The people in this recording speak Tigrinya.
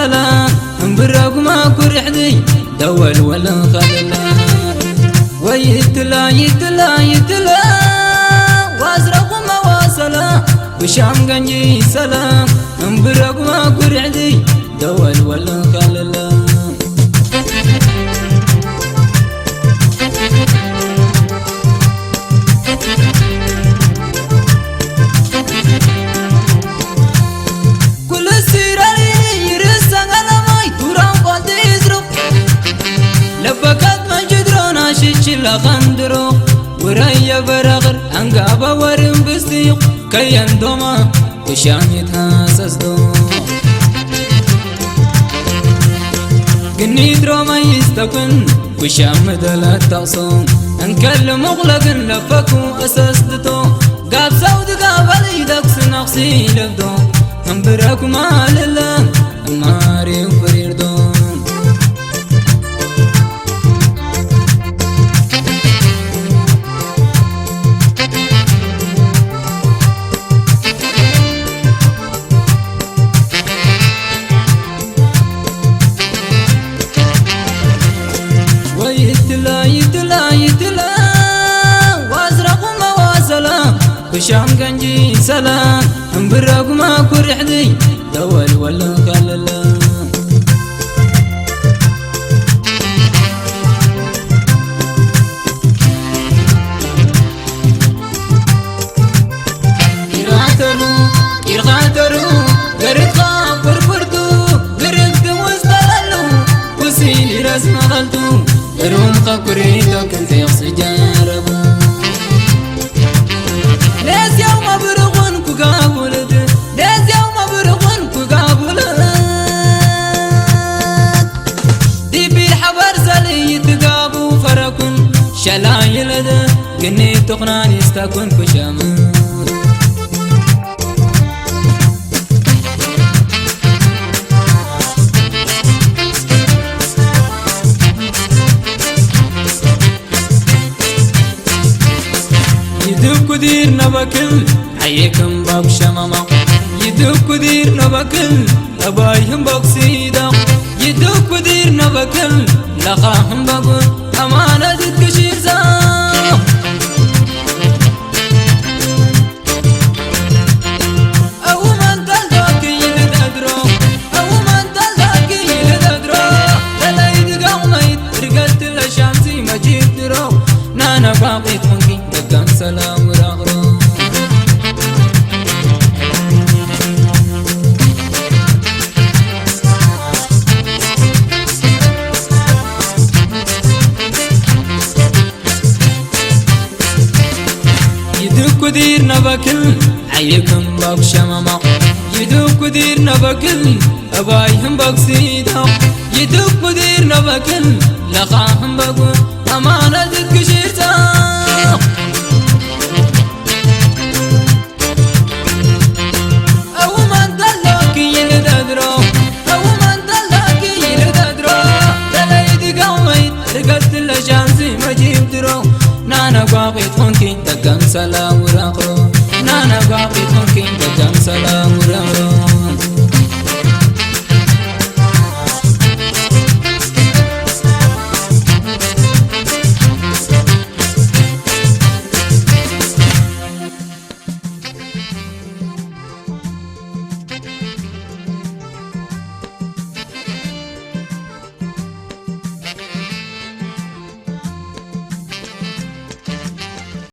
ሰላም እምብረጉማ ኩርሕዲ ደወል ወልን ኸልላ ወይ ይትላ ይትላ ይትላ ዋዝረጉማ ዋሰላ ብሻም ገንጂ ሰላም እምብረጉማ ኩርሕዲ ደወል ወልን ኸልላ ኩሉ ሲራሪ ይርሰ ገለማይ ቱራን ቋልቲ ይዝሩቕ ለበካት መንጅድሮና ሽችላ ኸንድሮ ውረየ በረኽር ኣንጋባ ወርን ብስቲቕ ከየንዶማ ብሻም ይትሃሰስዶ ግኒት ሮማይ ይስተኩን ብሻም መደለት ተቕሶ እንከል ሙቕለግን ለፈኩ እሰስድቶ ጋብ ሳውዲ ጋበል ይደክስ ነቕሲ ይለብዶ እምብረኩማ ልለ እማሪው ፍሪርዶ ወይ ይትላ ይትላ ይትላ ዋዝረኹማ ዋሰላ ብሻም ገንጂ ሰላ እምብረጉማ ኩርሕዲ ደወል ወልን ከልላ ኢራተሩ ኢርኻተሩ ገርድኻ ፍርፍርቱ ግርግቲ ውስጠለሉ ኩሲል ይረስ መቐልቱ እሩም ኸኩሪቶ ክንቴቕ ስጀረቡ ለዚያው መብርኹን ኩጋቡልት ለዚያው መብርኹን ኩጋቡልት ዲቢል ሓበር ዘልይ ትጋቡ ፈረኩን ሸላይለደ ግኒ ቱኽናን ይስተኩን ኩሸም ይድኩዲር ነበክል ሓየክም ባብ ሸመማ ይድኩዲር ነበክል እባይህም ባብ ሲዳ ይድኩዲር ነበክል ለኻህም ባብ ኣማነት ትክሽዛ ይድኩዲር ነበክል ሓይክም ባጉ ሸመማ ይድኩዲር ነበክል እባይ ህምባጉ ሲዳ ይድኩዲር ነበክል ለኻ ህምባጉ ኣማነት ክሽርታ